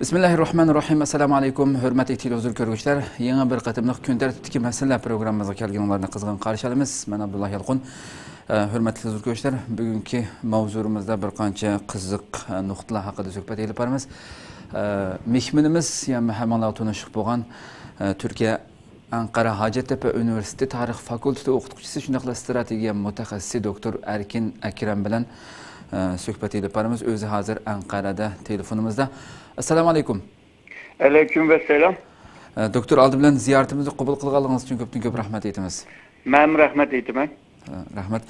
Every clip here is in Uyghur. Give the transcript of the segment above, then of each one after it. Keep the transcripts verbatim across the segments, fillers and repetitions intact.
بىسمىللاھىررەھمانىررەھىم. ئەسسالامۇ ئەلەيكۇم، ھۆرمەتلىك تېلېۋىزور كۆرگۈچىلەر. يېڭى بىر قېتىملىق كۈن تەرتىپتىكى مەسىلىلەر پروگراممىمىزغا كەلگىنىڭلارنى قىزغىن قارشى ئالىمىز. مەن ئابدۇللا يالقۇن. ئە، ھۆرمەتلىك تېلېۋىزور كۆرگۈچىلەر، بۈگۈنكى ماۋزۇمىزدا بىر قانچە قىزىق، ئە، نۇقتىلار ھەققىدە سۆھبەت ئېلىپ بارىمىز. ئە، مېھمىنىمىز، يەنى ھەممىڭلارغا تونۇشلۇق بولغان، ئە، تۈركىيە ئەنقەرە ھاجەتتەپە ئۇنىۋېرسىتېتى تارىخ فاكۇلتېتى ئوقۇتقۇچىسى، شۇنداقلا ئىستراتېگىيە مۇتەخەسسىسى دوكتور ئەركىن ئەكرەم بىلەن، ئە، سۆھبەت ئېلىپ بارىمىز. ئۆزى ھازىر ئەنقەرەدە تېلېفونىمىزدا. ئەسسالامۇ ئەلەيكۇم. ئەلەيكۇم ئەسسالام. ئە، دوكتور، ئالدى بىلەن زىيارىتىمىزنى قوبۇل قىلغانلىقىڭىز ئۈچۈن كۆپتىن كۆپ رەھمەت ئېيتىمىز. مەنمۇ رەھمەت ئېيتىمەن. ئە، رەھمەت.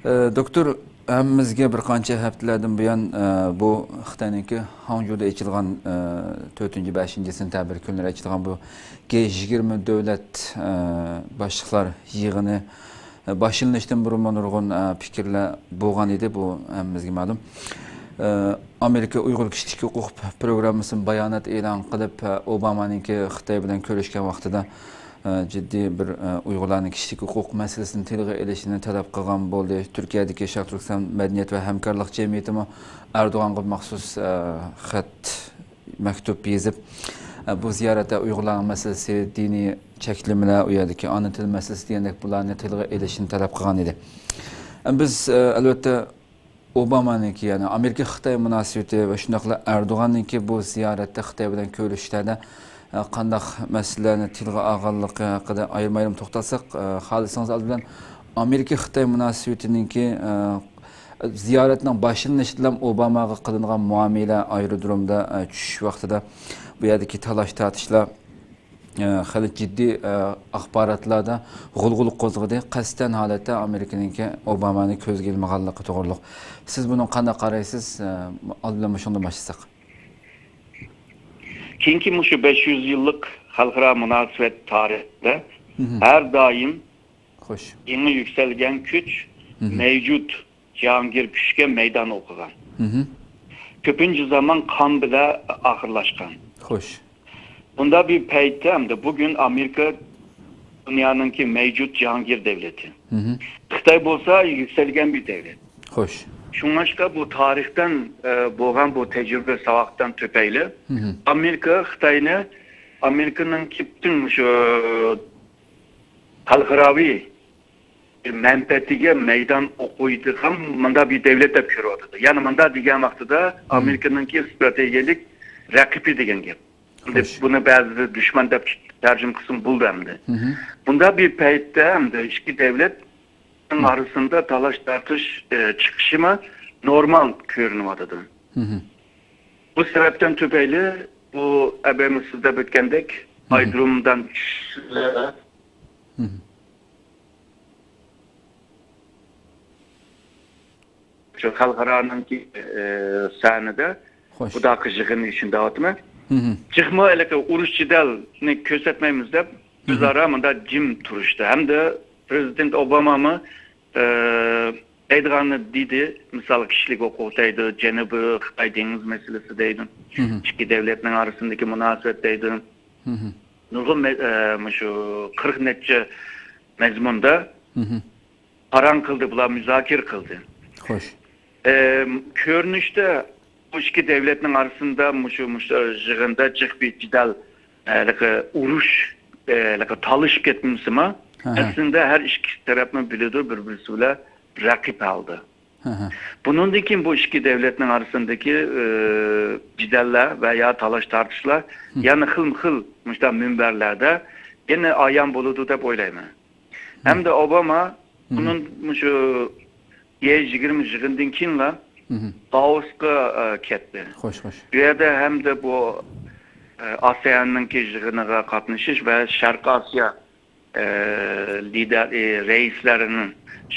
ئە، دوكتور، ھەممىمىزگە بىر قانچە ھەپتىلەردىن بۇيان، ئە، بۇ خىتاينىڭكى خاڭجۇدا ئېچىلغان، ئە، تۆتىنچى، بەشىنچى سېنتەبىر كۈنلىرى ئېچىلغان بۇ گې يىگىرمە دۆلەت، ئە، باشلىقلار يىغىنى، ئە، باشلىنىشتىن بۇرۇنمۇ نۇرغۇن، ئە، پىكىرلەر بولغان ئىدى، بۇ ھەممىمىزگە مەلۇم. ئە، ئامېرىكا ئۇيغۇر كىشىلىك ھوقۇق پروگراممىسى بايانات ئېلان قىلىپ، ئە، ئوبامانىڭكى خىتاي بىلەن كۆرۈشكەن ۋاقتىدا، ئە، جىددىي بىر، ئە، ئۇيغۇرلارنىڭ كىشىلىك ھوقۇق مەسىلىسىنى تىلغا ئېلىشىنى تەلەپ قىلغان بولدى. تۈركىيەدىكى شەرقىي تۈركىستان مەدەنىيەت ۋە ھەمكارلىق جەمئىيىتىمۇ ئەردوغانغا مەخسۇس، ئە، خەت، مەكتۇپ يېزىپ، ئە، بۇ زىيارەتتە ئۇيغۇرلارنىڭ مەسىلىسى، دىنىي چەكلىمىلەر، ئۇ يەردىكى ئانا تىل مەسىلىسى دېگەندەك بۇلارنى تىلغا ئېلىشنى تەلەپ قىلغان ئىدى. ئە، بىز، ئە، ئەلۋەتتە، ئوبامانىڭكى، يەنى ئامېرىكا خىتاي مۇناسىۋىتى ۋە شۇنداقلا ئەردوغاننىڭكى بۇ زىيارەتتە خىتاي بىلەن كۆرۈشۈشلەردە، ئە، قانداق مەسىلىلەرنى تىلغا ئالغانلىقى ھەققىدە ئايرىم-ئايرىم توختالساق، ئە، خالىسىڭىز ئالدى بىلەن ئامېرىكا خىتاي مۇناسىۋىتىنىڭكى، ئە، زىيارەتنىڭ باشلىنىشىدىلا ئوباماغا قىلىنغان مۇئامىلە، ئايرودرومدا، ئە، چۈشۈش ۋاقتىدا بۇ يەردىكى تالاش-تارتىشلار، ئە، خېلى جىددىي، ئە، ئاخباراتلاردا غۇلغۇلا قوزغىدى. قەستەن ھالەتتە ئامېرىكىنىڭكى ئوبامانى كۆزگە ئىلمىغانلىقى توغرۇلۇق. سىز بۇنىڭغا قانداق قارايسىز؟ ئە، ئالدى بىلەن مۇشۇندىن باشلىساق. كېيىنكى مۇشۇ بەش يۈز يىللىق خەلقئارا مۇناسىۋەت تارىخىدا مھم. ھەر دائىم خوش. يېڭى يۈكسەلگەن كۈچ مھم. مەۋجۇت جاھانگىر كۈچكە مەيدان ئوقۇغان. مھم. كۆپىنچە زامان قان بىلەن ئاخىرلاشقان. خوش. بۇنداق بىر پەيتتە ھەمدە بۈگۈن ئامېرىكا دۇنيانىڭكى مەۋجۇت جاھانگىر دەۋلىتى. مھم. خىتاي بولسا يۈكسەلگەن بىر دەۋلەت. خوش. شۇڭلاشقا بۇ تارىختىن، ئە، بولغان بۇ تەجرىبە ساۋاقتىن تۈپەيلى مھم. ئامېرىكا خىتاينى ئامېرىكىنىڭكى پۈتۈن شۇ خەلقئاراۋى مەنپەئەتىگە مەيدان ئوقۇيدىغان مۇنداق بىر دەۋلەت دەپ كۆرۈۋاتىدۇ. يەنى مۇنداق دېگەن ۋاقتىدا مم. ئامېرىكىنىڭكى ستراتېگىيەلىك رەقىبى دېگەن گەپ. ئەمدى خوش. بۇنى بەزىدە دۈشمەن دەپ تەرجىمە قىلسىمۇ بولىدۇ ئەمدى. مم. بۇنداق بىر پەيتتە ئەمدى ئىككى دەۋلەتنىڭ مم. ئارىسىدا تالاش-تارتىش، ئە، چىقىشىمۇ نورمال كۆرۈنۈۋاتىدۇ. مم. بۇ سەۋەبتىن تۈپەيلى بۇ ئەبەمۇ سىز دەپ ئۆتكەندەك مم. ئايرودرومدىن چۈشۈشلەر مم. شۇ خەلقئارانىڭكى، ئى، سەھنىدە خوش. بۇنداق يىغىن ئىچىدە دەۋاتىمەن. مم. جىقمۇ ھېلىقى ئۇرۇش جېدەلنى كۆرسەتمەيمىز دەپ، مم. ئۆزئارا مۇنداق جىم تۇرۇشتا. ھەمدە پرېزىدېنت ئوبامامۇ، ئى، دەيدىغاننى دېدى. مىسال، كىشىلىك ھوقۇق دەيدۇ، جەنۇبىي خىتاي دېڭىز مەسىلىسى دەيدۇ. مم. ئىككى دەۋلەتنىڭ ئارىسىندىكى مۇناسىۋەت دەيدۇ. مم. نۇرغۇن مە-، ئى، مۇشۇ قىرىق نەچچە مەزمۇندا مم. پاراڭ قىلدى، بۇلار مۇزاكىرە قىلدى. خوش. ئەم، كۆرۈنۈشتە بۇ ئىككى دەۋلەتنىڭ ئارىسىندا مۇشۇ، مۇشۇ يىغىندا جىق بىر جېدەل، ھېلىقى ئۇرۇش، ھېلىقى تالىشىپ كەتمىسىمۇ، ھە، ھە. ئەسلىدە ھەر ئىككى تەرەپمۇ بىلىدۇ بىر-بىرسى بىلەن رەقىب ھالدا. ھە، ھە. بۇنىڭدىن كېيىن بۇ ئىككى دەۋلەتنىڭ ئارىسىدىكى، ئى، جېدەللەر ۋە يا تالاش-تارتىشلار ھە. يەنە خىلمۇ خىل مۇشۇنداق مۇنبەرلەردە يەنە ئايان بولىدۇ دەپ ئويلايمەن. ھەمدە ئوباما مم. ئۇنىڭ مۇشۇ گې يىگىرمە يىغىندىن كېيىنلا مم. لائوسقا، ئە، كەتتى. خوش، خوش. بۇ يەردە ھەمدە بۇ، ئە، ئاسىيانىڭكى يىغىنىغا قاتنىشىش ۋە شەرقىي ئاسىيا، ئە، لىدەر، ئە، رەئىسلەرنىڭ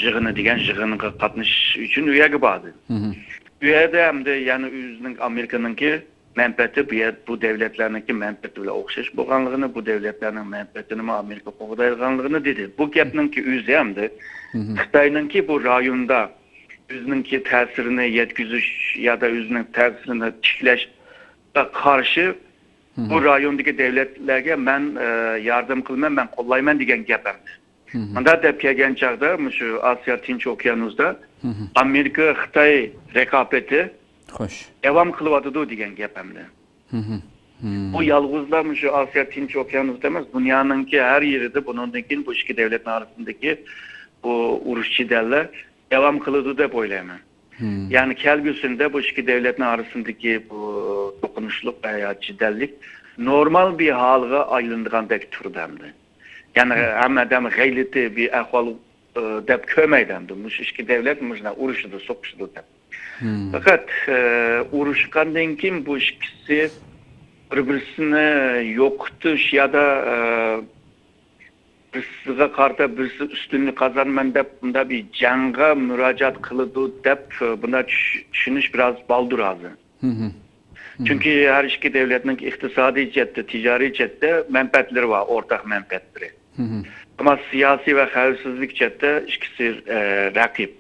يىغىنى دېگەن يىغىنغا قاتنىشىش ئۈچۈن ئۇ يەرگە باردى. مم. ئۇ يەردە ھەمدە يەنە ئۆزىنىڭ ئامېرىكىنىڭكى مەنپەئەتى بۇ يەر-، بۇ دەۋلەتلەرنىڭكى مەنپەئەتى بىلەن ئوخشاش بولغانلىقىنى، بۇ دەۋلەتلەرنىڭ مەنپەئەتىنىمۇ ئامېرىكا قوغدايدىغانلىقىنى دېدى. بۇ گەپنىڭكى ئۆزى ھەمدە مم. خىتاينىڭكى بۇ رايوندا ئۆزىنىڭكى تەسىرىنى يەتكۈزۈش يادا ئۆزىنىڭ تەسىرىنى تىكلەشكە قارشى مم. بۇ رايوندىكى دەۋلەتلەرگە مەن، ئە، ياردەم قىلىمەن، مەن قوللايمەن دېگەن گەپ ئەمدى. مم. مۇنداق دەپ كەلگەن چاغدا مۇشۇ ئاسىيا تىنچ ئوكيانۇستا مم. ئامېرىكا خىتاي رىقابىتى خوش. داۋام قىلىۋاتىدۇ دېگەن گەپ ئەمدى. بۇ يالغۇزلا مۇشۇ ئاسىيا تىنچ ئوكيانۇستا ئەمەس، دۇنيانىڭكى ھەر يېرىدە بۇنىڭدىن كېيىن بۇ ئىككى دۆلەتنىڭ ئارىسىندىكى بۇ ئۇرۇش جېدەللەر داۋام قىلىدۇ دەپ ئويلايمەن. يەنى كەلگۈسىدە بۇ ئىككى دۆلەتنىڭ ئارىسىندىكى بۇ توقۇنۇشلۇق ۋە يا جېدەللىك نورمال بىر ھالغا ئايلىنىدىغاندەك تۇرىدۇ ئەمدى. يەنى ھەممە ئادەم غەيرىتى بىر ئەھۋال، ئە، دەپ كۆرمەيدۇ ئەمدى. مۇشۇ ئىككى دۆلەت مۇشۇنداق ئۇرۇشىدۇ، سوقۇشىدۇ دەپ. پەقەت، ئە، ئۇرۇشقاندىن كېيىن بۇ ئىككىسى بىر-بىرسىنى يوقىتىش يا دا، ئە، بىرسىگە قارىتا بىرسى ئۈستۈنلۈك قازانىمەن دەپ، بۇنداق بىر جەڭگە مۇراجىئەت قىلىدۇ دەپ، ئە، بۇنداق چۈش-، چۈشىنىش بىراز بالدۇر ھازىر. چۈنكى ھەر ئىككى دۆلەتنىڭ ئىقتىسادىي جەھەتتە، تىجارىي جەھەتتە مەنپەئەتلىرى بار، ئورتاق مەنپەئەتلىرى. ئەمما سىياسىي ۋە خەۋپسىزلىك جەھەتتە ئىككىسى، ئە، رەقىب.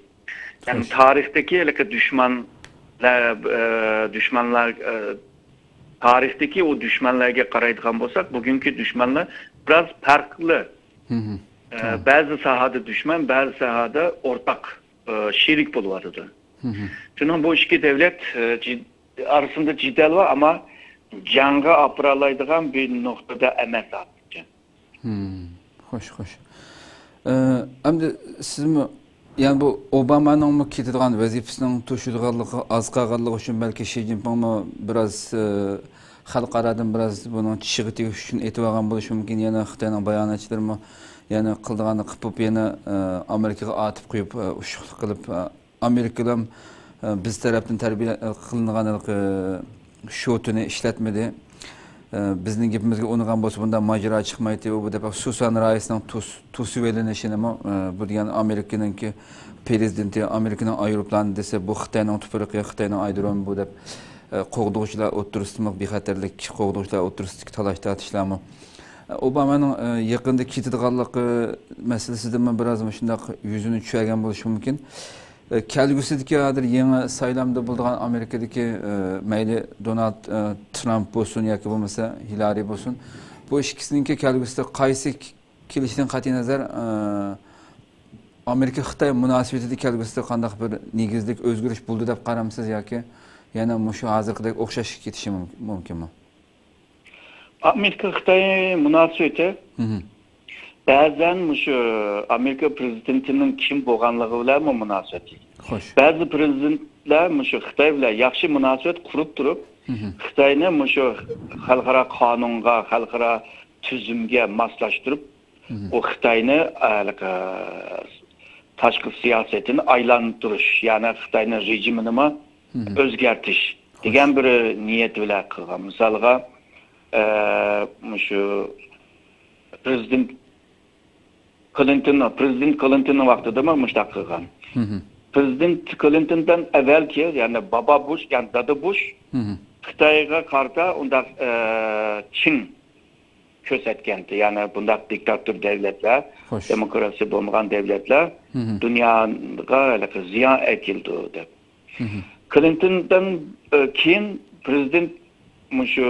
يەنى تارىختىكى ھېلىقى دۈشمەنلەر، ئە، دۈشمەنلەر، ئە، تارىختىكى ئۇ دۈشمەنلەرگە قارايدىغان بولساق، بۈگۈنكى دۈشمەنلەر بىراز پەرقلىق. ئە، بەزى ساھەدە دۈشمەن، بەزى ساھەدە ئورتاق، ئە، شېرىك بولۇۋاتىدۇ. شۇنىڭ بۇ ئىككى دۆلەت، ئە، جىد-، ئارىسىدا جېدەل بار، ئەمما جەڭگە ئاپىرالايدىغان بىر نۇقتىدا ئەمەس ھازىرچە. خوش، خوش. ئە، ئەمدى سىزمۇ، يەنى بۇ ئوبامانىڭمۇ كېتىدىغان، ۋەزىپىسىنىڭ توشىدىغانلىقى، ئاز قالغانلىقى ئۈچۈن بەلكى شى جىنپىڭمۇ بىراز، ئە، خەلقئارادىن بىراز بۇنىڭ چىشىغا تېگىش ئۈچۈن ئېيتىۋالغان بولۇشى مۇمكىن. يەنە خىتاينىڭ باياناتچىلىرىمۇ يەنە قىلىدىغاننى قىلىپ، يەنە، ئە، ئامېرىكىغا ئاتىپ قويۇپ، ئە، ئۇششۇقلۇق قىلىپ، ئە، ئامېرىكىلام، ئە، بىز تەرەپتىن تەربىيە، ئە، قىلىنغان ھېلىقى شوتىنى ئىشلەتمىدى. ئە، بىزنىڭ گېپىمىزگە ئۇنىغان بولسا، بۇنداق ماجىرا چىقمايتتى. ئۇ بۇ دەپ سۇسان رايسنىڭ توس-، توسۇۋېلىنىشىنىمۇ، ئە، بۇ دېگەن ئامېرىكىنىڭكى پرېزىدېنتى، ئامېرىكىنىڭ ئايروپىلانى دېسە، بۇ خىتاينىڭ تۇپرىقى، خىتاينىڭ ئايرودرومى بۇ دەپ، ئە، قوغدىغۇچىلار ئوتتۇرىسىدىمۇ بىخەتەرلىك، قوغدىغۇچىلار ئوتتۇرىسىدىكى تالاش-تارتىشلارمۇ، ئە، ئوبامانىڭ، ئە، يېقىندا كېتىدىغانلىقى مەسىلىسىدىنمۇ بىراز مۇشۇنداق يۈزىنى چۈشۈرگەن بولۇشى مۇمكىن. ئە، كەلگۈسىدىكى ھازىر يېڭى سايلامدا بولىدىغان ئامېرىكىدىكى، ئە، مەيلى دونالد، ئە، ترامپ بولسۇن ياكى بولمىسا ھىلارى بولسۇن، بۇ ئىككىسىنىڭكى كەلگۈسىدە قايسى ك-، كېلىشىدىن قەتئىينەزەر، ئە، ئامېرىكا-خىتاي مۇناسىۋىتىدە كەلگۈسىدە قانداق بىر نېگىزلىك ئۆزگىرىش بولىدۇ دەپ قارامسىز ياكى يەنە مۇشۇ ھازىرقىدەك ئوخشاش كېتىشى مۇم-، مۇمكىنمۇ؟ ئامېرىكا-خىتاي مۇناسىۋىتى بەزەن مۇشۇ ئامېرىكا پرېزىدېنتىنىڭ كىم بولغانلىقى بىلەنمۇ مۇناسىۋەتلىك. بەزى پرېزىدېنتلەر مۇشۇ خىتاي بىلەن ياخشى مۇناسىۋەت قۇرۇپ تۇرۇپ، خىتاينى مۇشۇ خەلقئارا قانۇنغا، خەلقئارا تۈزۈمگە ماسلاشتۇرۇپ، ئۇ خىتاينى، ھېلىقى، تاشقى سىياسىتىنى ئايلاندۇرۇش، يەنى خىتاينىڭ رېجىمىنىمۇ ئۆزگەرتىش دېگەن بىر نىيەت بىلەن قىلغان. مىسالغا، ئە، مۇشۇ پرېزىدېنت كلىنتون، پرېزىدېنت كلىنتوننىڭ ۋاقتىدىمۇ مۇشۇنداق قىلغان. پرېزىدېنت كلىنتوندىن ئەۋۋەلكى، يەنى بابا بۇش، يەنى دادا بۇش خىتايغا قارىتا ئۇنداق، ئە، چىڭ كۆرسەتكەنتى. يەنى بۇنداق دىكتاتور دۆلەتلەر، دېموكراتىيە بولمىغان دۆلەتلەر دۇنياغا ھېلىقى زىيان ئەكېلىدۇ دەپ. كلىنتوندىن، ئە، كېيىن پرېزىدېنت مۇشۇ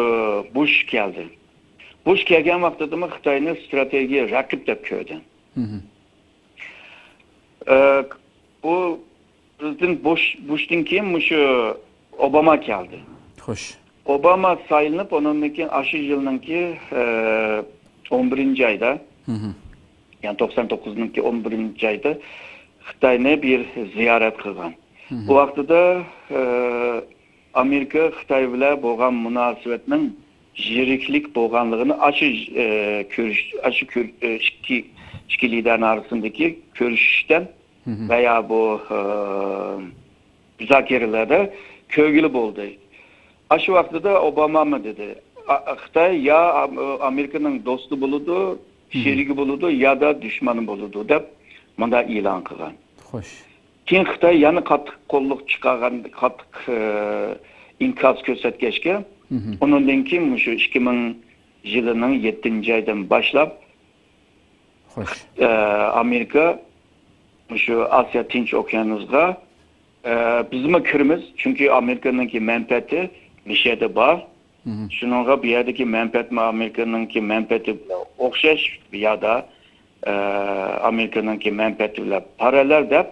بۇش كەلدى. بۇش كەلگەن ۋاقتىدىمۇ خىتاينى ستراتېگىيە رەقىب دەپ كۆردى. ئە، بۇ پرېزىدېنت بۇش، بۇشتىن كېيىن مۇشۇ ئوباما كەلدى. خوش. ئوباما سايلىنىپ، ئۇنىڭدىن كېيىن ئاشۇ يىلنىڭكى، ئە، ئون بىرىنچى ئايدا، يەنى توقسان توققۇزنىڭكى ئون بىرىنچى ئايدا خىتاينى بىر زىيارەت قىلغان. بۇ ۋاقتىدا، ئە، ئامېرىكا خىتاي بىلەن بولغان مۇناسىۋەتنىڭ يىرىكلىك بولغانلىقىنى ئاشۇ، ئە، كۆرۈش، ئاشۇ كۆر-، ئە، ئىككى، ئىككى لىدەرنىڭ ئارىسىندىكى كۆرۈشۈشتىن ۋە يا بۇ، ئە، مۇزاكىرىلەردە كۆرگىلى بولدى. ئاشۇ ۋاقتىدا ئوبامامۇ دېدى، ئا-، خىتاي يا ئام-، ئامېرىكىنىڭ دوستى بولىدۇ، شېرىكى بولىدۇ، يا دا دۈشمىنى بولىدۇ دەپ مۇنداق ئېلان قىلغان. خوش. كېيىن خىتاي يەنە قاتتىق قوللۇق چىقارغان، قاتتىق، ئە، ئىنكاس كۆرسەتكەچكە، ئۇنىڭدىن كېيىن مۇشۇ ئىككى مىڭ يىلىنىڭ يەتتىنچى ئايدىن باشلاپ، خوش. ئە، ئامېرىكا مۇشۇ ئاسىيا تىنچ ئوكيانۇسىغا، ئە، بىزمۇ كىرىمىز، چۈنكى ئامېرىكىنىڭكى مەنپەئەتى مۇشۇ يەردە بار. شۇنىڭغا بۇ يەردىكى مەنپەئەتمۇ ئامېرىكىنىڭكى مەنپەئەتى بىلەن ئوخشاش يا دا، ئە، ئامېرىكىنىڭكى مەنپەئەتى بىلەن پاراللېل دەپ،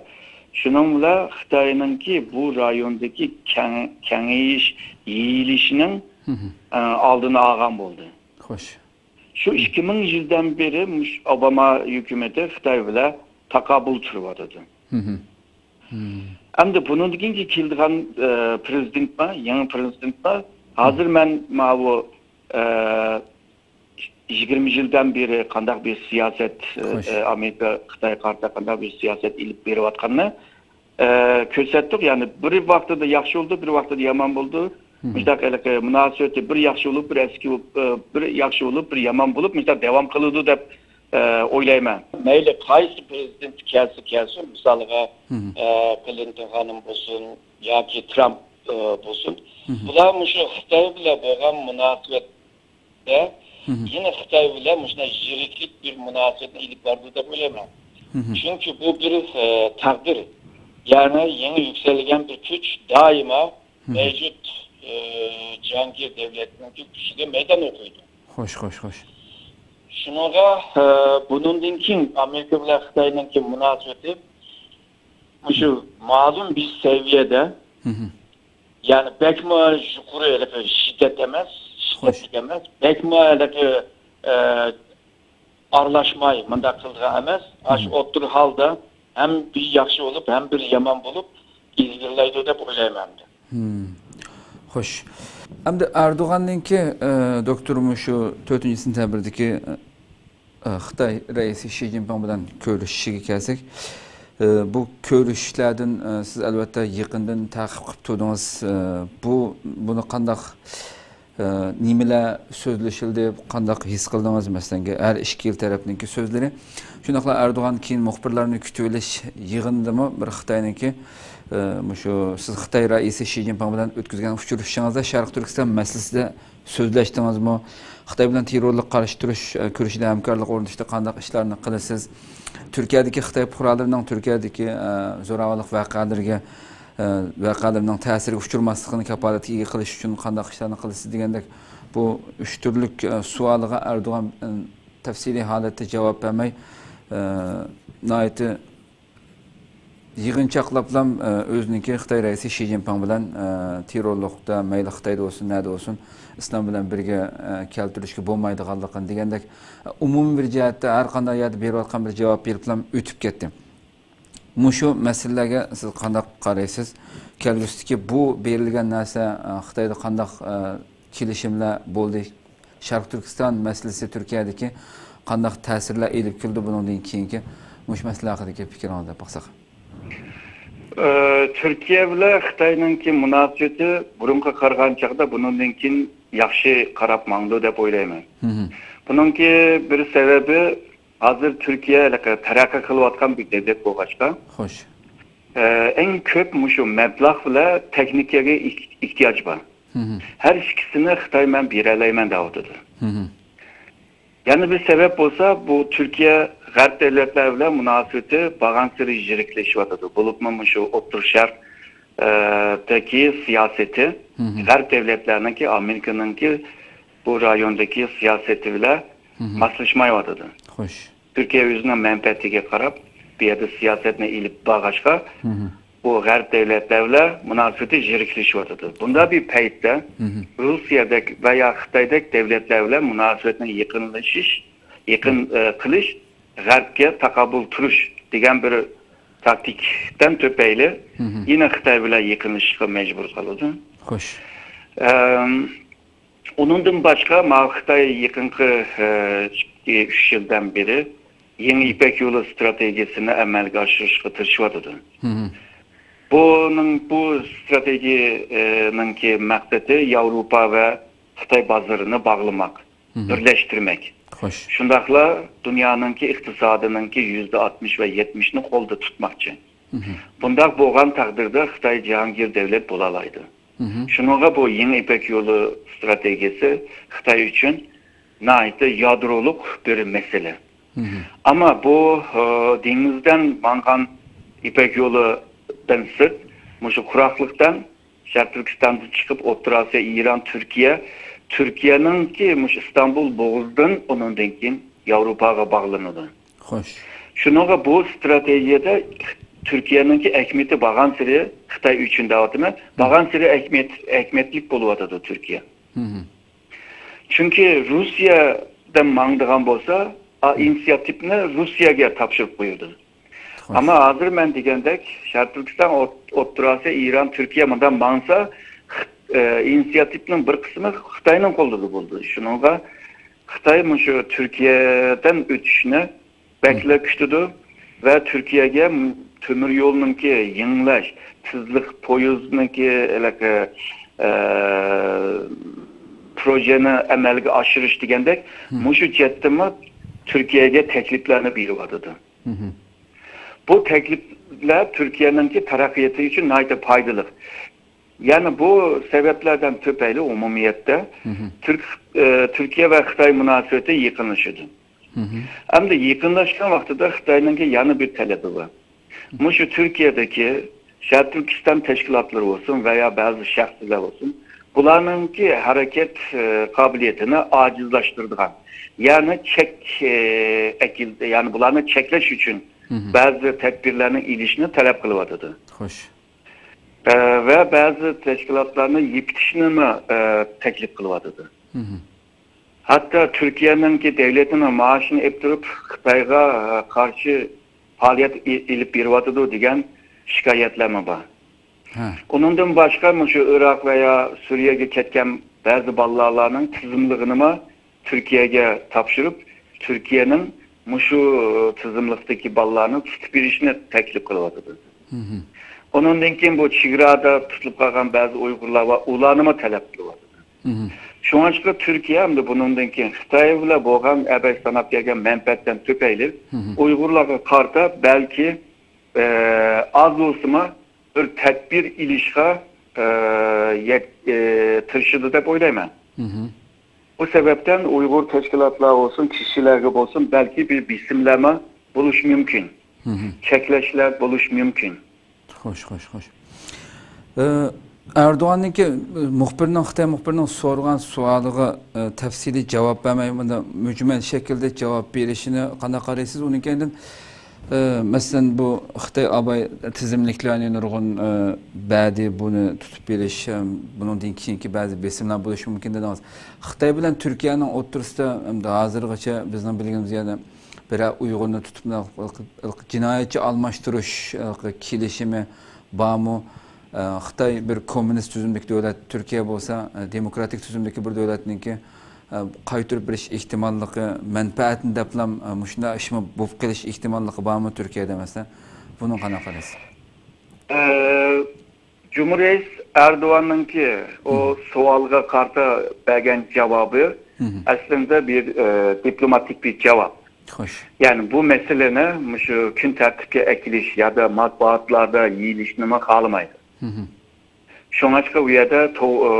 شۇنىڭ بىلەن خىتاينىڭكى بۇ رايوندىكى كەڭ-، كېڭىيىش، يېيىلىشىنىڭ ئە، ئالدىنى ئالغان بولدى. خوش. شۇ ئىككى مىڭ يىلدىن بېرى مۇش ئوباما ھۆكۈمىتى خىتاي بىلەن تاقابىل تۇرۇۋاتىدۇ. ئەمدى بۇنىڭدىن كېيىنكى كېلىدىغان، ئە، پرېزىدېنتمۇ، يېڭى پرېزىدېنتمۇ، ھازىر مەن ماۋۇ، ئە، يىگىرمە يىلدىن بېرى قانداق بىر سىياسەت، ئە، ئامېرىكا خىتايغا قارىتا قانداق بىر سىياسەت ئېلىپ بېرىۋاتقاننى، ئە، كۆرسەتتۇق. يەنى بىر ۋاقتىدا ياخشى بولدى، بىر ۋاقتىدا يامان بولدى. مۇشۇنداق ھېلىقى مۇناسىۋىتى بىر ياخشى بولۇپ، بىر ئەسكى بولۇپ، ئە، بىر ياخشى بولۇپ، بىر يامان بولۇپ، مۇشۇنداق داۋام قىلىدۇ دەپ، ئە، ئويلايمەن. مەيلى قايسى پرېزىدېنت كەلسە كەلسۇن، مىسالىغا، ئە، كلىنتون خانىم بولسۇن ياكى ترامپ، ئە، بولسۇن، بۇلار مۇشۇ خىتاي بىلەن بولغان مۇناسىۋەتتە يەنە خىتاي بىلەن مۇشۇنداق يىرىكلىك بىر مۇناسىۋەتنى ئېلىپ بارىدۇ دەپ ئويلايمەن. چۈنكى بۇ بىر، ئە، تەقدىر. يەنى يېڭى يۈكسەلگەن بىر كۈچ دائىما مەۋجۇت، ئە، جاھانگىر دۆلەتنىڭكى كۈچىگە مەيدان ئوقۇيدۇ. خوش، خوش، خوش. شۇنىڭغا، ئە، بۇنىڭدىن كېيىن ئامېرىكا بىلەن خىتاينىڭكى مۇناسىۋىتى مۇشۇ مەلۇم بىر سەۋىيەدە، يەنى بەكمۇ يۇقىرى ھېلىقى شىددەت ئەمەس، شىددەتلىك ئەمەس، بەكمۇ ھېلىقى، ئە، ئارىلاشماي مۇنداق قىلىدىغان ئەمەس. ئاشۇ ئوتتۇرا ھالدا ھەم بىر ياخشى بولۇپ، ھەم بىر يامان بولۇپ ئىلگىرىلەيدۇ دەپ ئويلايمەن ئەمدى. خوش. ئەمدى ئەردوغاننىڭكى، ئە، دوكتور مۇشۇ تۆتىنچى سېنتەبىردىكى، ئە، خىتاي رەئىسى شى جىنپىڭ بىلەن كۆرۈشۈشىگە كەلسەك، ئە، بۇ كۆرۈشۈشلەردىن، ئە، سىز ئەلۋەتتە يېقىندىن تەقىب قىلىپ تۇردىڭىز. ئە، بۇ، بۇنى قانداق، ئە، نېمىلەر سۆزلىشىلدى، قانداق ھېس قىلدىڭىز؟ مەسىلەن، ھەر ئىككى تەرەپنىڭكى سۆزلىرى. شۇنداقلا ئەردوغان كېيىن مۇخبىرلارنى كۈتۈۋېلىش يىغىنىدىمۇ بىر خىتاينىڭكى، ئە، مۇشۇ سىز خىتاي رەئىسى شى جىنپىڭ بىلەن ئۆتكۈزگەن ئۇچرىشىشىڭىزدا شەرقىي تۈركىستان مەسىلىسىدە سۆزلەشتىڭىزمۇ؟ خىتاي بىلەن تېررورلۇققا قارشى تۇرۇش، ئە، كۈرىشىدە ھەمكارلىق ئورنىتىشتا قانداق ئىشلارنى قىلىسىز؟ تۈركىيەدىكى خىتاي پۇقرالىرىنىڭ تۈركىيەدىكى، ئە، زوراۋانلىق ۋەقەلىرىگە، ئە، ۋەقەلىرىنىڭ تەسىرىگە ئۇچرىماسلىقىنى كاپالەتكە ئىگە قىلىش ئۈچۈن قانداق ئىشلارنى قىلىسىز دېگەندەك بۇ ئۈچ تۈرلۈك، ئە، سوئالىغا ئەردوغان، ئە، تەپسىلىي ھالەتتە جاۋاب بەرمەي، ئە، ناھايىتى يىغىنچاقلاپلام، ئە، ئۆزىنىڭكى خىتاي رەئىسى شى جىنپىڭ بىلەن، ئە، تېررورلۇقتا مەيلى خىتايدا بولسۇن، نەدە بولسۇن، ئىسلام بىلەن بىرگە، ئە، كەلتۈرۈشكە بولمايدىغانلىقىنى دېگەندەك، ئە، ئومۇمىي بىر جەھەتتە ھەر قانداق يەردە بېرىۋاتقان بىر جاۋاب بېرىپلام ئۆتۈپ كەتتى. مۇشۇ مەسىلىلەرگە سىز قانداق قارايسىز؟ كەلگۈسىدىكى بۇ بېرىلگەن نەرسە، ئە، خىتايدا قانداق، ئە، كېلىشىملەر بولدى؟ شەرقىي تۈركىستان مەسىلىسى تۈركىيەدىكى قانداق تەسىرلەر ئېلىپ كېلىدۇ؟ بۇنىڭدىن كېيىنكى مۇشۇ مەسىلە ھەققىدىكى پىكرىڭىزنى دەپ باقساق. ئە، تۈركىيە بىلەن خىتاينىڭكى مۇناسىۋىتى بۇرۇنقىغا قارىغان چاغدا بۇنىڭدىن كېيىن ياخشى قاراپ ماڭىدۇ دەپ ئويلايمەن. بۇنىڭكى بىر سەۋەبى، ھازىر تۈركىيە ھېلىقى تەرەققىي قىلىۋاتقان بىر دۆلەت بولغاچقا، خوش. ئە، ئەڭ كۆپ مۇشۇ مەبلەغ بىلەن تېخنىكىگە ئېھ-، ئېھتىياج بار. ھەر ئىككىسىنى خىتاي مەن بېرەلەيمەن دەۋاتىدۇ. يەنە بىر سەۋەب بولسا، بۇ تۈركىيە غەرب دۆلەتلەر بىلەن مۇناسىۋىتى بارغانسېرى يىرىكلىشىۋاتىدۇ. بولۇپمۇ مۇشۇ ئوتتۇرا شەرق، ئە، دىكى سىياسىتى غەرب دۆلەتلەرنىڭكى، ئامېرىكىنىڭكى بۇ رايوندىكى سىياسىتى بىلەن ماسلىشمايۋاتىدۇ. خوش. تۈركىيە ئۆزىنىڭ مەنپەئەتىگە قاراپ، بۇ يەردە سىياسەتنى ئېلىپ بارغاچقا، بۇ غەرب دۆلەتلەر بىلەن مۇناسىۋىتى يىرىكلىشىۋاتىدۇ. بۇنداق بىر پەيتتە روسىيەدەك ۋە يا خىتايدەك دۆلەتلەر بىلەن مۇناسىۋەتنى يېقىنلىشىش، يېقىن، ئە، قىلىش، غەربكە تاقابىل تۇرۇش دېگەن بىر تاكتىكىدىن تۈپەيلى يەنە خىتاي بىلەن يېقىنلىشىشقا مەجبۇر قالىدۇ. خوش. ئەم، ئۇنىڭدىن باشقا، ماۋۇ خىتاي يېقىنقى، ئە، ئىككى، ئۈچ يىلدىن بېرى يېڭى يىپەك يولى ئىستراتېگىيەسىنى ئەمەلگە ئاشۇرۇشقا تىرىشىۋاتىدۇ. بۇنىڭ، بۇ ئىستراتېگىيەنىڭكى مەقسىتى ياۋروپا ۋە خىتاي بازىرىنى باغلىماق، بىرلەشتۈرمەك. خوش. شۇنداقلا دۇنيانىڭكى ئىقتىسادىنىڭكى يۈزدە ئاتمىش ۋە يەتمىشىنى قولدا تۇتماقچى. بۇنداق بولغان تەقدىردە خىتاي جاھانگىر دۆلەت بولالايدۇ. شۇنىڭغا بۇ يېڭى يىپەك يولى ئىستراتېگىيەسى خىتاي ئۈچۈن ناھايىتى يادرولۇق بىر مەسىلە. ئەمما بۇ، ئە، دېڭىزدىن ماڭغان يىپەك يولىدىن سىرت، مۇشۇ قۇراقلىقتىن شەرقىي تۈركىستاندىن چىقىپ، ئوتتۇرا ئاسىيا، ئىران، تۈركىيە، تۈركىيەنىڭكى مۇشۇ ئىستانبۇل بوغۇزىدىن ئۇنىڭدىن كېيىن ياۋروپاغا باغلىنىدۇ. خوش. شۇنىڭغا بۇ ئىستراتېگىيەدە تۈركىيەنىڭكى ئەھمىيىتى بارغانسېرى، خىتاي ئۈچۈن دەۋاتىمەن، بارغانسېرى ئەھمىيەت، ئەھمىيەتلىك بولۇۋاتىدۇ تۈركىيە. مم. چۈنكى روسىيەدە ماڭىدىغان بولسا، ئا، مم. ئىنىسىياتىپنى روسىيەگە تاپشۇرۇپ قويىدۇ. خوش. ئەمما ھازىر مەن دېگەندەك، شەرقىي تۈركىستان، ئوت-، ئوتتۇرا ئاسىيا، ئىران، تۈركىيە مۇنداق ماڭسا، خىت-، ئە، ئىنىسىياتىپنىڭ بىر قىسمى خىتاينىڭ قولىدا بولىدۇ. شۇنىڭغا خىتاي مۇشۇ تۈركىيەدىن ئۆتۈشنى بەكلا كۈتىدۇ ۋە تۈركىيەگە تۆمۈر يولنىڭكى يېڭىلاش، تېزلىك پويىزنىڭكى ھېلىقى، ئە، پروژېنى ئەمەلگە ئاشۇرۇش دېگەندەك، مۇشۇ جەھەتتىمۇ تۈركىيەگە تەكلىپلەرنى بېرىۋاتىدۇ. بۇ تەكلىپلەر تۈركىيەنىڭكى تەرەققىياتى ئۈچۈن ناھايىتى پايدىلىق. يەنى بۇ سەۋەبلەردىن تۆپەيلى ئومۇمىيەتتە تۈرك-، ئە، تۈركىيە ۋە خىتاي مۇناسىۋىتى يېقىنلىشىدۇ. ئەمدى يېقىنلاشقان ۋاقتىدا خىتاينىڭكى يەنە بىر تەلىپى بار. مۇشۇ تۈركىيەدىكى شەرقىي تۈركىستان تەشكىلاتلىرى بولسۇن ۋە يا بەزى شەخسلەر بولسۇن، بۇلارنىڭكى ھەرىكەت، ئە، قابىلىيىتىنى ئاجىزلاشتۇرىدىغان، يەنى چەك، ئە، ئەكىل-، يەنى بۇلارنى چەكلەش ئۈچۈن بەزى تەدبىرلەرنى ئېلىشنى تەلەپ قىلىۋاتىدۇ. خوش. ئە، ۋە بەزى تەشكىلاتلارنى يېپىتىشنىمۇ، ئە، تەكلىپ قىلىۋاتىدۇ. ھەتتا تۈركىيەنىڭكى دەۋلىتىنىڭ مائاشىنى ئېلىپ تۇرۇپ، خىتايغا، ئە، قارشى پائالىيەت ئېلىپ بېرىۋاتىدۇ دېگەن شىكايەتلەرمۇ بار. ئۇنىڭدىن باشقا، مۇشۇ ئىراق ۋە يا سۈرىيەگە كەتكەن بەزى بالىلارنىڭ تىزىملىقىنىمۇ تۈركىيەگە تاپشۇرۇپ، تۈركىيەنىڭ مۇشۇ تىزىملىقتىكى بالىلارنى تۇتۇپ بېرىشنى تەكلىپ قىلىۋاتىدۇ. ئۇنىڭدىن كېيىن بۇ چېگرادا تۇتۇلۇپ قالغان بەزى ئۇيغۇرلار بار، ئۇلارنىمۇ تەلەپ قىلىۋاتىدۇ. شۇڭلاشقا تۈركىيە ئەمدى بۇنىڭدىن كېيىن خىتاي بىلەن بولغان ئەبەد ساناپ كەلگەن مەنپەئەتتىن تۆپەيلى ئۇيغۇرلارغا قارىتا بەلكى، ئە، ئاز بولسىمۇ بىر تەدبىر ئېلىشقا، ئە، يەت-، ئە، تىرىشىدۇ دەپ ئويلايمەن. بۇ سەۋەبتىن ئۇيغۇر تەشكىلاتلار بولسۇن، كىشىلەرگە بولسۇن، بەلكى بىر بېسىملەرمۇ بولۇشى مۇمكىن. چەكلەشلەر بولۇشى مۇمكىن. خوش، خوش، خوش. ئە، ئەردوغاننىڭكى، مۇخبىرنىڭ، خىتاي مۇخبىرىنىڭ سورىغان سوئالىغا، ئە، تەپسىلىي جاۋاب بەرمەي، مۇنداق مۈجمەل شەكىلدە جاۋاب بېرىشىنى قانداق قارايسىز؟ ئۇنىڭ كەينىدىن، ئە، مەسىلەن، بۇ خىتاي ئاباي تىزىملىكلەرنى نۇرغۇن، ئە، بەردى، بۇنى تۇتۇپ بېرىش، ئە، بۇنىڭدىن كېيىنكى بەزى بېسىملار بولۇشى مۇمكىن دېدىڭىز. خىتاي بىلەن تۈركىيەنىڭ ئوتتۇرىسىدا ئەمدى ھازىرغىچە بىزنىڭ بىلگىنىمىز يەردە بىرەر ئۇيغۇرنى تۇتۇپ جىنايەتچى ئالماشتۇرۇش، ئە، كېلىشىمى بارمۇ؟ ئە، خىتاي بىر كوممۇنىست تۈزۈمدىكى دۆلەت، تۈركىيە بولسا، ئە، دېموكراتىك تۈزۈمدىكى بىر دۆلەتنىڭكى، ئە، قايتۇرۇپ بېرىش ئېھتىماللىقى، مەنپەئەتنى دەپلام، ئە، مۇشۇنداق ئىشمۇ بولۇپ قېلىش ئېھتىماللىقى بارمۇ تۈركىيەدە مەسىلەن؟ بۇنىڭغا قانداق قارايسىز؟ ئە، جۇمھۇر رەئىس ئەردوغاننىڭكى ئۇ سوئالغا قارىتا بەرگەن جاۋابى ئەسلىدە بىر، ئە، دىپلوماتىك بىر جاۋاب. خوش. يەنى بۇ مەسىلىنى مۇشۇ كۈن تەرتىپكە ئەكېلىش يادا مەتبۇئاتلاردا يېيىلىشنىمۇ خالىمايدۇ. شۇڭلاشقا ئۇ يەردە تو-، ئە،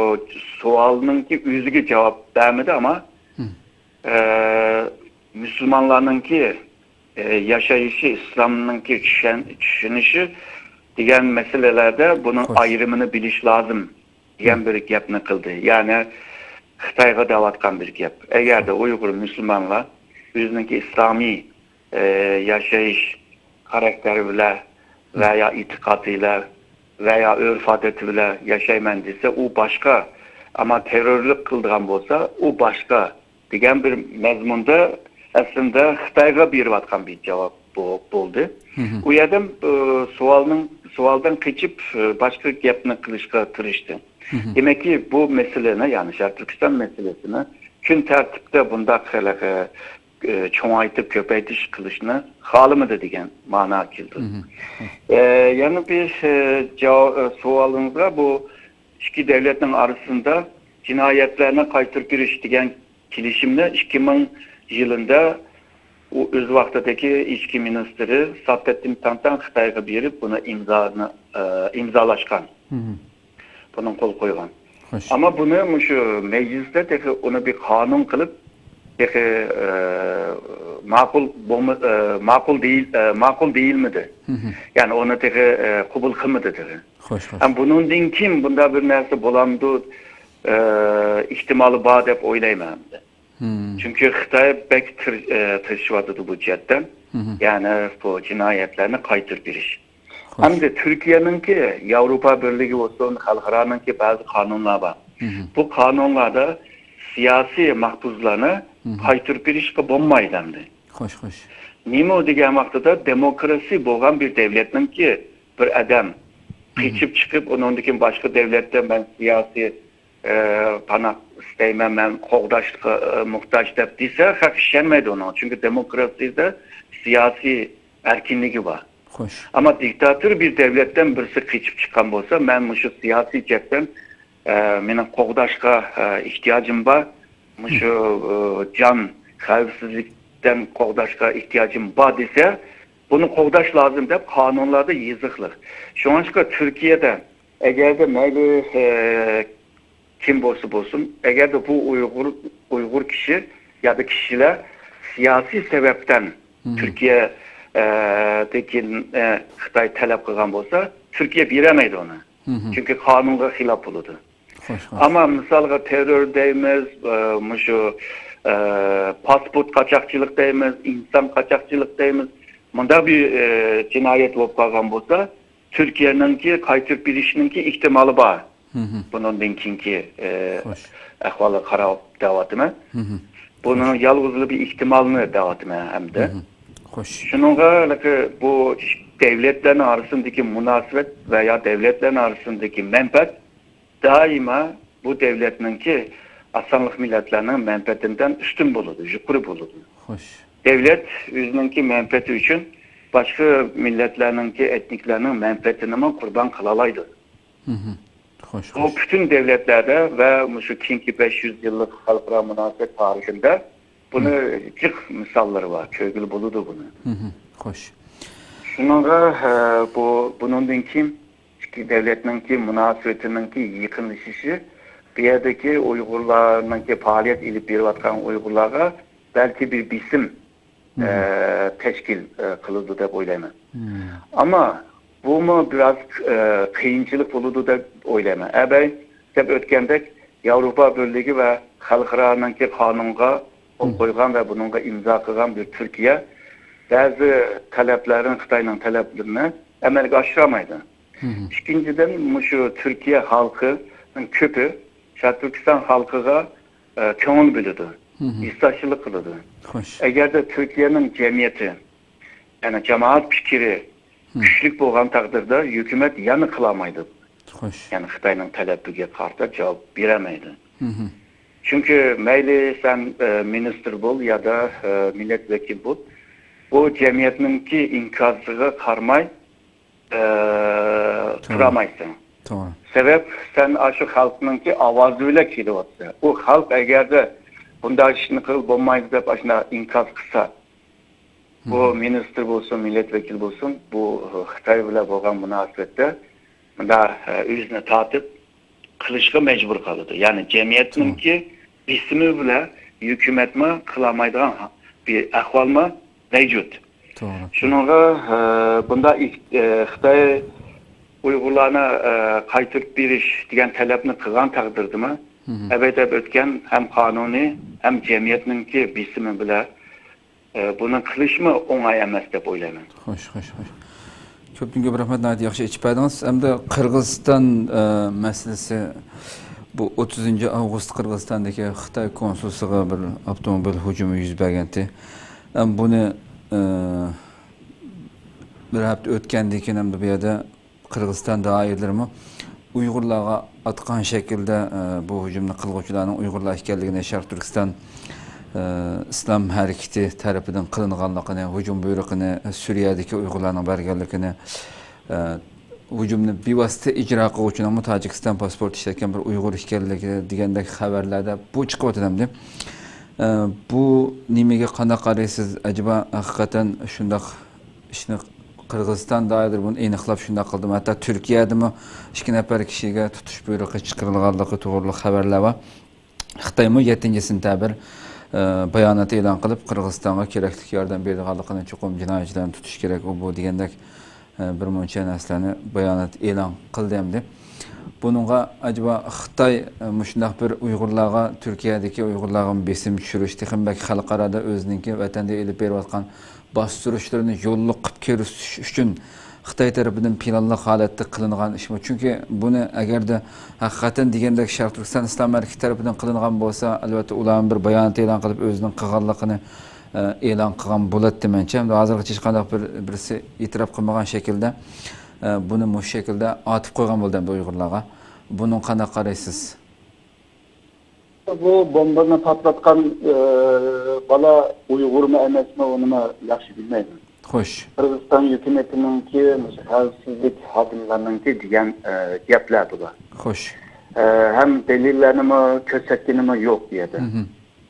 سوئالنىڭكى ئۆزىگە جاۋاب بەرمىدى، ئەمما، ئە، مۇسۇلمانلارنىڭكى، ئە، ياشايىشى، ئىسلامنىڭكى چۈشەن-، چۈشىنىشى دېگەن مەسىلىلەردە بۇنىڭ خوش. ئايرىمىنى بىلىش لازىم دېگەن بىر گەپنى قىلدى. يەنى خىتايغا دەۋاتقان بىر گەپ. ئەگەردە ئۇيغۇر مۇسۇلمانلار ئۆزىنىڭكى ئىسلامىي ئى، ياشايىش خاراكتېرى بىلەن ۋە يا ئېتىقادى بىلەن ۋە يا ئۆرپ-ئادىتى بىلەن ياشايمەن دېسە، ئۇ باشقا. ئەمما تېررورلۇق قىلىدىغان بولسا، ئۇ باشقا، دېگەن بىر مەزمۇندا ئەسلىدە خىتايغا بېرىۋاتقان بىر جاۋاب بو-، بولدى. ئۇ يەردە، ئى، سوئالنىڭ، سوئالدىن قېچىپ، ئى، باشقا گەپنى قىلىشقا تىرىشتى. دېمەككى، بۇ مەسىلىنى، يەنى شەرقىي تۈركىستان مەسىلىسىنى كۈن تەرتىپتە بۇنداق ھېلىقى ئى، چوڭايتىپ كۆپەيتىش قىلىشنى خالىمىدى دېگەن مانا كېلىدۇ. ئى، يەنە بىر، ئى، جاۋ-، ئى، سوئالىڭىزغا، بۇ ئىككى دۆلەتنىڭ ئارىسىدا جىنايەتلەرنى قايتۇرۇپ بېرىش دېگەن كېلىشىمنى ئىككى مىڭ يىلىدا ئۇ ئۆز ۋاقتىدىكى ئىچكى مىنىستىرى ساپەتتىن تانتان خىتايغا بېرىپ، بۇنى ئىمزانى، ئى، ئىمزالاشقان. بۇنىڭ قول قويغان. خوش. ئەمما بۇنى مۇشۇ مەجلىستە تېخى ئۇنى بىر قانۇن قىلىپ، تېخى، ئە، ماقۇل بولما-، ئە، ماقۇل دېيىل-، ئە، ماقۇل دېيىلمىدى. يەنى ئۇنى تېخى، ئە، قوبۇل قىلمىدى تېخى. خوش، خوش. ھەم بۇنىڭدىن كېيىن بۇنداق بىر نەرسە بولامدۇ، ئە، ئېھتىمالى بار دەپ ئويلايمەن ئەمدى. چۈنكى خىتاي بەك تىر-، ئە، تىرىشىۋاتىدۇ بۇ جەھەتتىن. يەنى بۇ جىنايەتلەرنى قايتۇرۇپ بېرىش. خوش. ئەمدى تۈركىيەنىڭكى، ياۋروپا بىرلىكى بولسۇن، خەلقئارانىڭكى بەزى قانۇنلار بار. بۇ قانۇنلاردا سىياسىي مەھبۇسلارنى قايتۇرۇپ بېرىشقا بولمايدۇ ئەمدى. خوش، خوش. نېمە دېگەن ۋاقتىدا دېموكراتىيە بولغان بىر دەۋلەتنىڭكى بىر ئادەم قېچىپ چىقىپ، ئۇنىڭدىن كېيىن باشقا دەۋلەتتە مەن سىياسىي، ئە، پاناھ ئىستەيمەن، مەن قوغداشقا، ئە، موھتاج دەپ دېسە، خەق ئىشەنمەيدۇ ئۇنىڭغا. چۈنكى دېموكراتىيىدە سىياسىي ئەركىنلىكى بار. خوش. ئەمما دىكتاتور بىر دەۋلەتتىن بىرسى قېچىپ چىققان بولسا، مەن مۇشۇ سىياسىي جەھەتتىن، ئە، مېنىڭ قوغداشقا، ئە، ئېھتىياجىم بار، مۇشۇ، ئە، جان خەۋپسىزلىكتىن قوغداشقا ئېھتىياجىم بار دېسە، بۇنى قوغداش لازىم دەپ قانۇنلاردا يېزىقلىق. شۇڭلاشقا تۈركىيەدە ئەگەردە مەيلى، ئە، كىم بولسا بولسۇن، ئەگەردە بۇ ئۇيغۇر، ئۇيغۇر كىشى يادا كىشىلەر سىياسىي سەۋەبتىن تۈركىيە، ئە، دىكى، ئە، خىتاي تەلەپ قىلغان بولسا، تۈركىيە بېرەلمەيدۇ ئۇنى. چۈنكى قانۇنغا خىلاپ بولىدۇ. خوش، خوش. ئەمما مىسالغا تېررور دەيمىز، ئە، مۇشۇ، ئە، پاسپورت قاچاقچىلىق دەيمىز، ئىنسان قاچاقچىلىق دەيمىز. مۇنداق بىر، ئە، جىنايەت بولۇپ قالغان بولسا، تۈركىيەنىڭكى قايتۇرۇپ بېرىشنىڭكى ئېھتىمالى بار. بۇنىڭدىن كېيىنكى، ئە، خوش. ئەھۋالغا قاراپ دەۋاتىمەن. بۇنىڭ يالغۇزلا بىر ئېھتىمالىنى دەۋاتىمەن ئەمدى. خوش. شۇنىڭغا بۇ دەۋلەتلەرنىڭ ئارىسىدىكى مۇناسىۋەت ۋە يا دەۋلەتلەرنىڭ ئارىسىدىكى مەنپەئەت دائىما بۇ دەۋلەتنىڭكى ئاز سانلىق مىللەتلەرنىڭ مەنپەئەتىدىن ئۈستۈن بولىدۇ، يۇقىرى بولىدۇ. خوش. دەۋلەت ئۆزىنىڭكى مەنپەئەتى ئۈچۈن باشقا مىللەتلەرنىڭكى، ئېتنىكلەرنىڭ مەنپەئەتىنىمۇ قۇربان قىلالايدۇ. خوش، بۇ خوش. پۈتۈن دەۋلەتلەردە ۋە مۇشۇ كېيىنكى بەش يۈز يىللىق خەلقئارا مۇناسىۋەت تارىخىدا بۇنى جىق مىساللىرى بار، كۆرگىلى بولىدۇ بۇنى. خوش. شۇنىڭغا، ئە، بۇ، بۇنىڭدىن كېيىن ئىككى دەۋلەتنىڭكى مۇناسىۋىتىنىڭكى يېقىنلىشىشى بۇ يەردىكى ئۇيغۇرلارنىڭكى پائالىيەت ئېلىپ بېرىۋاتقان ئۇيغۇرلارغا بەلكى بىر بېسىم، ئە، تەشكىل، ئە، قىلىدۇ دەپ ئويلايمەن. ئەمما بۇمۇ بىراز، ئە، قىيىنچىلىق بولىدۇ دەپ ئويلايمەن. ئەبەي دەپ ئۆتكەندەك، ياۋروپا بىرلىكى ۋە خەلقئارانىڭكى قانۇنغا قول قويغان ۋە بۇنىڭغا ئىمزا قىلغان بىر تۈركىيە بەزى تەلەپلەرنى، خىتاينىڭ تەلەپلىرىنى ئەمەلگە ئاشۇرالمايدۇ. ئىككىنچىدىن، مۇشۇ تۈركىيە خەلقىنىڭ كۆپى شەرقىي تۈركىستان خەلقىگە، ئە، كۆڭۈل بۆلىدۇ، ھىسداشلىق قىلىدۇ. خوش. ئەگەردە تۈركىيەنىڭ جەمئىيىتى، يەنى جامائەت پىكرى كۈچلۈك بولغان تەقدىردە ھۆكۈمەت يەنە قىلالمايدۇ. خوش. يەنى خىتاينىڭ تەلەپىگە قارىتا جاۋاب بېرەلمەيدۇ. چۈنكى مەيلى سەن، ئە، مىنىستىر بول يادا، ئە، مىللەت ۋەكىل بول، بۇ جەمئىيەتنىڭكى ئىنكاسىغا قارىماي، ئە، تۇرالمايسەن. توغرا. سەۋەب، سەن ئاشۇ خەلقنىڭكى ئاۋازى بىلەن كېلىۋاتىسەن. ئۇ خەلق ئەگەردە بۇنداق ئىشنى قىلىپ بولمايدۇ دەپ ئاشۇنداق ئىنكاس قىلسا، بۇ مىنىستىر بولسۇن، مىللەت ۋەكىلى بولسۇن، بۇ خىتاي بىلەن بولغان مۇناسىۋەتتە مۇنداق، ئە، ئۆزىنى تارتىپ قىلىشقا مەجبۇر قالىدۇ. يەنى جەمئىيەتنىڭكى بېسىمى بىلەن ھۆكۈمەتمۇ قىلالمايدىغان بىر ئەھۋالمۇ مەۋجۇت. توغرا. شۇنىڭغا، ئە، بۇنداق ئىك-، ئە، خىتاي ئۇيغۇرلارنى، ئە، قايتۇرۇپ بېرىش دېگەن تەلەپنى قىلغان تەقدىردىمۇ، ئەۋەي دەپ ئۆتكەن ھەم قانۇنىي، ھەم جەمئىيەتنىڭكى بېسىمى بىلەن، ئە، بۇنى قىلىشمۇ ئوڭاي ئەمەس دەپ ئويلايمەن. خوش، خوش، خوش. كۆپتىن كۆپ رەھمەت، ناھايىتى ياخشى ئېچىپ بەردىڭىز. ئەمدى قىرغىزىستان، ئە، مەسىلىسى، بۇ ئوتتۇزىنچى ئاۋغۇست قىرغىزىستاندىكى خىتاي كونسۇللۇقىغا بىر ئاپتوموبىل ھۇجۇمى يۈز بەرگەنتى. ئەم، بۇنى، ئە، بىر ھەپتە ئۆتكەندىن كېيىن ئەمدى بۇ يەردە قىرغىزىستان دائىرىلىرىمۇ ئۇيغۇرلارغا ئاتقان شەكىلدە، ئە، بۇ ھۇجۇمنى قىلغۇچىلارنىڭ ئۇيغۇرلار ئىكەنلىكىنى، شەرقىي تۈركىستان، ئە، ئىسلام ھەرىكىتى تەرىپىدىن قىلىنغانلىقىنى، ھۇجۇم بۇيرۇقىنى، ئە، سۈرىيەدىكى ئۇيغۇرلارنىڭ بەرگەنلىكىنى، ئە، ھۇجۇمنى بىۋاسىتە ئىجرا قىلغۇچىنىڭمۇ تاجىكىستان پاسپورت ئىشلەتكەن بىر ئۇيغۇر ئىكەنلىكى دېگەندەك خەۋەرلەردە بۇ چىقىۋاتىدۇ ئەمدى. ئە، بۇ نېمىگە قانداق قارايسىز؟ ئەجەبا ھەقىقەتەن شۇنداق ئىشنى قىرغىزىستان دائىرىلىرى بۇنى ئېنىقلاپ شۇنداق قىلدىمۇ؟ ھەتتا تۈركىيەدىمۇ ئىككى نەپەر كىشىگە تۇتۇش بۇيرۇقى چىقىرىلغانلىقى توغرىلىق خەۋەرلەر بار. خىتايمۇ يەتتىنچى سېنتەبىر، ئە، بايانات ئېلان قىلىپ، قىرغىزىستانغا كېرەكلىك ياردەم بېرىدىغانلىقىنى، چوقۇم جىنايەتچىلەرنى تۇتۇش كېرەك، ئۇ بۇ دېگەندەك، ئە، بىر مۇنچە نەرسىلەرنى بايانات ئېلان قىلدى ئەمدى. بۇنىڭغا ئەجەبا خىتاي، ئە، مۇشۇنداق بىر ئۇيغۇرلارغا، تۈركىيەدىكى ئۇيغۇرلارغا بېسىم چۈشۈرۈش، تېخىمۇ بەك خەلقئارادا ئۆزىنىڭكى ۋەتەندە ئېلىپ بېرىۋاتقان باستۇرۇشلىرىنى يوللۇق قىلىپ كۆرسىتىش ئۈچۈن خىتاي تەرىپىدىن پىلانلىق ھالەتتە قىلىنغان ئىشمۇ؟ چۈنكى بۇنى ئەگەردە ھەقىقەتەن دېگەندەك شەرقىي تۈركىستان ئىسلام ھەرىكىتى تەرىپىدىن قىلىنغان بولسا، ئەلۋەتتە، ئۇلارمۇ بىر بايانات ئېلان قىلىپ، ئۆزىنىڭ قىلغانلىقىنى، ئە، ئېلان قىلغان بولاتتى، مەنچە. ھەمدە ھازىرغىچە ھېچقانداق بىر، بىرسى ئېتىراپ قىلمىغان شەكىلدە، ئە، بۇنى مۇشۇ شەكىلدە ئاتىپ قويغان بولدى ئەمدى ئۇيغۇرلارغا. بۇنىڭغا قانداق قارايسىز؟ بۇ بومبىنى پارتلاتقان، ئى، بالا ئۇيغۇرمۇ ئەمەسمۇ، ئۇنىمۇ ياخشى بىلمەيمەن. خوش. قىرغىزىستان ھۆكۈمىتىنىڭكى، مۇشۇ خەۋپسىزلىك خادىملارنىڭكى دېگەن، ئى، گەپلەر بۇلار. خوش. ئى، ھەم دەلىللەرنىمۇ كۆرسەتكىنىمۇ يوق بۇ يەردە. مھم.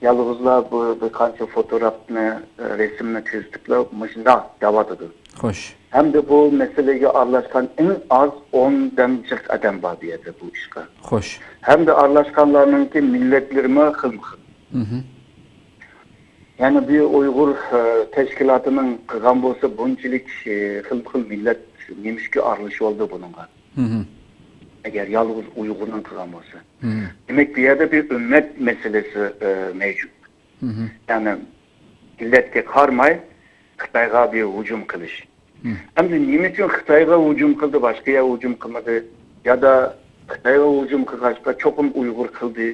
يالغۇزلا بۇ بىر قانچە فوتوگرافنى، ئى، رەسىمنى كۆرسىتىپلا مۇشۇنداق دەۋاتىدۇ. خوش. ھەمدە بۇ مەسىلىگە ئارىلاشقان ئەڭ ئاز ئوندىن جىق ئادەم بار بۇ يەردە بۇ ئىشقا. خوش. ھەمدە ئارىلاشقانلارنىڭكى مىللەتلىرىمۇ خىلمۇ خىل. مھم. يەنى بۇ ئۇيغۇر، ئە، تەشكىلاتىنىڭ قىلغان بولسا بۇنچىلىك، ئە، خىلمۇ خىل مىللەت نېمىشقا ئارىلىشىۋالدى بۇنىڭغا؟ مھم. ئەگەر يالغۇز ئۇيغۇرنىڭ قىلغان بولسا. مھم. دېمەك، بۇ يەردە بىر ئۈممەت مەسىلىسى، ئە، مەۋجۇت. مھم. يەنى مىللەتكە قارىماي خىتايغا بىر ھۇجۇم قىلىش. مھم. ئەمدى نېمە ئۈچۈن خىتايغا ھۇجۇم قىلدى، باشقا يەرگە ھۇجۇم قىلمىدى؟ يا دا خىتايغا ھۇجۇم قىلغاچقا چوقۇم ئۇيغۇر قىلدى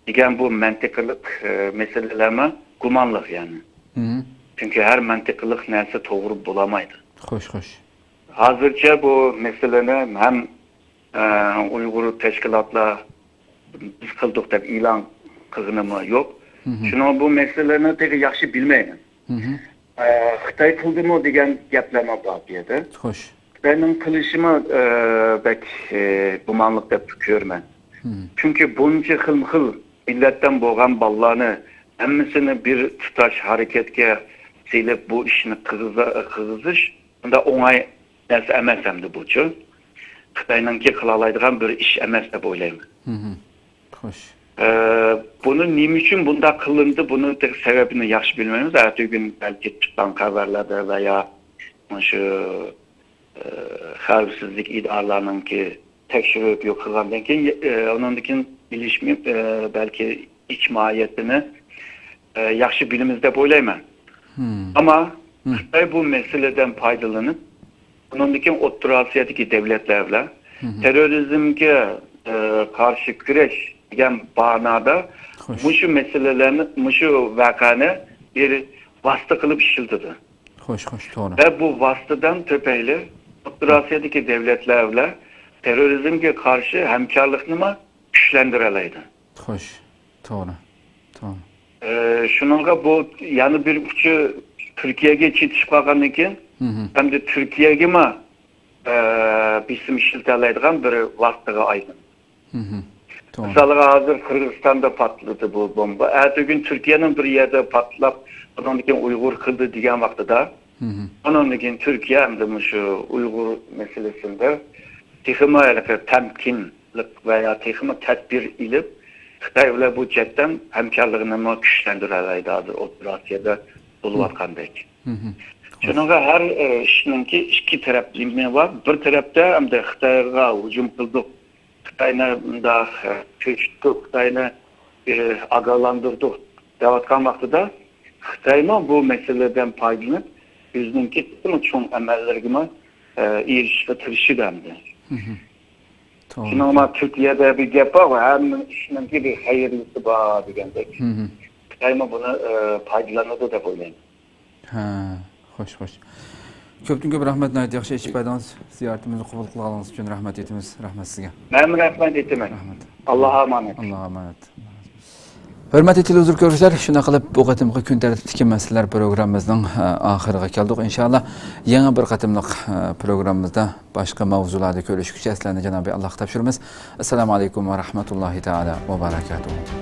دېگەن بۇ مەنتىقىلىق، ئە، مەسىلىلەرمۇ گۇمانلىق يەنى. مھم. چۈنكى ھەر مەنتىقىلىق نەرسە توغرا بولالمايدۇ. خوش، خوش. ھازىرچە بۇ مەسىلىنى ھەم، ئە، ئۇيغۇر تەشكىلاتلار بىز قىلدۇق دەپ ئېلان قىلغىنىمۇ يوق. مھم. شۇنىڭ بۇ مەسىلىنى تېخى ياخشى بىلمەيمەن. مھم. ئە، خىتاي قىلدىمۇ دېگەن گەپلەرمۇ بار بۇ يەردە. خوش. خىتاينىڭ قىلىشىمۇ، ئە، بەك، ئە، گۇمانلىق دەپ كۆرىمەن. مھم. چۈنكى بۇنچە خىلمۇ خىل مىللەتتىن بولغان بالىلارنى ھەممىسىنى بىر تۇتاش ھەرىكەتكە سېلىپ بۇ ئىشنى قىلغۇزا-، قىلغۇزۇش ئۇنداق ئوڭاي نەرسە ئەمەس ئەمدى بۇچۇ. خىتاينىڭكى قىلالايدىغان بىر ئىش ئەمەس دەپ ئويلايمەن. مھم. خوش. ئە، بۇنى نېمە ئۈچۈن بۇنداق قىلىندى، بۇنى تېخى سەۋەبىنى ياخشى بىلمەيمىز. ئەتىگۈن بەلكى چىققان خەۋەرلەردە ۋە يا مۇشۇ، ئە، خەۋپسىزلىك ئىدارىلەرنىڭكى تەكشۈرۈپ يوق قىلغاندىن كېيىن، ئە، ئۇنىڭدىن كېيىن بىلىشمۇ، ئە، بەلكى ئىچ ماھىيەتىنى، ئە، ياخشى بىلىمىز دەپ ئويلايمەن. مھم. ئەمما مھم. خىتاي بۇ مەسىلىدىن پايدىلىنىپ، ئۇنىڭدىن كېيىن ئوتتۇرا ئاسىيادىكى دەۋلەتلەر بىلەن مھم. تېررورىزمگە، ئە، قارشى كۈرەش دېگەن باھانىدا خوش. مۇشۇ مەسىلىلەرنى، مۇشۇ ۋەقەنى بىر ۋاسىتە قىلىپ ئىشلىتىدۇ. خوش، خوش، توغرا. ۋە بۇ ۋاسىتىدىن تۈپەيلى ئوتتۇرا ئاسىيادىكى دەۋلەتلەر بىلەن تېررورىزمگە قارشى ھەمكارلىقنىمۇ كۈچلەندۈرەلەيدۇ. خوش، توغرا، توغرا. ئە، شۇنىڭغا بۇ يەنە بىر ئۇچى تۈركىيەگە چېتىشىپ قالغاندىن كېيىن، مھم. ئەمدى تۈركىيەگىمۇ، ئە، بېسىم ئىشلىتەلەيدىغان بىر ۋاسىتىگە ئايلاندى. مھم. توغرا. مىسالغا، ھازىر قىرغىزىستاندا پارتلىدى بۇ بومبا. ئەتىگۈن تۈركىيەنىڭ بىر يەردە پارتلاپ، ئۇنىڭدىن كېيىن ئۇيغۇر قىلدى دېگەن ۋاقتىدا، مھم. ئۇنىڭدىن كېيىن تۈركىيە ئەمدى مۇشۇ ئۇيغۇر مەسىلىسىدە تېخىمۇ ھېلىقى تەمكىنلىق ۋە يا تېخىمۇ تەدبىر ئېلىپ، خىتاي بىلەن بۇ جەھەتتىن ھەمكارلىقىنىمۇ كۈچلەندۈرەلەيدۇ ھازىر ئوتتۇرا ئاسىيادا بولۇۋاتقاندەك. مھم. شۇنىڭغا ھەر، ئە، ئىشنىڭكى ئىككى تەرەپلىمە بار. بىر تەرەپتە ئەمدى خىتايغا ھۇجۇم قىلدۇق، خىتاينى مۇنداق، ئە، چۆچۈتتۇق، خىتاينى، ئە، ئاگاھلاندۇردۇق دەۋاتقان ۋاقتىدا، خىتايمۇ بۇ مەسىلىدىن پايدىلىنىپ، ئۆزىنىڭكى تېخىمۇ چوڭ ئەمەللىرىگىمۇ، ئە، ئېرىشىشكە تىرىشىدۇ ئەمدى. مھم. توغرا. شۇنىڭ بىلەن تۈركىيەدە بىر گەپ بار، ھەممە ئىشنىڭكى بىر خەيرلىسى بار دېگەندەك. مھم. خىتايمۇ بۇنى، ئە، پايدىلىنىدۇ دەپ ئويلايمەن. ھە، خوش، خوش. كۆپتىن كۆپ رەھمەت، ناھايىتى ياخشى ئېچىپ بەردىڭىز. زىيارىتىمىزنى قوبۇل قىلغانلىقىڭىز ئۈچۈن رەھمەت ئېيتىمىز. رەھمەت سىزگە. مەنمۇ رەھمەت ئېيتىمەن. رەھمەت. ئاللاھقا ئامانەت. ئاللاھقا ئامانەت. ھۆرمەتلىك تېلېۋىزور كۆرگۈچىلەر، شۇنداق قىلىپ بۇ قېتىمقى كۈن تەرتىپتىكى مەسىلىلەر پروگراممىمىزنىڭ، ئە، ئاخىرىغا كەلدۇق. ئىنشائاللا، يېڭى بىر قېتىملىق، ئە، پروگراممىمىزدا باشقا ماۋزۇلاردا كۆرۈشكۈچە سىلەرنى جانابى ئاللاھقا تاپشۇرىمىز. ئەسسالامۇ ئەلەيكۇم ۋە رەھمەتۇللاھى تائالا ۋە بەرەكاتۇھۇ.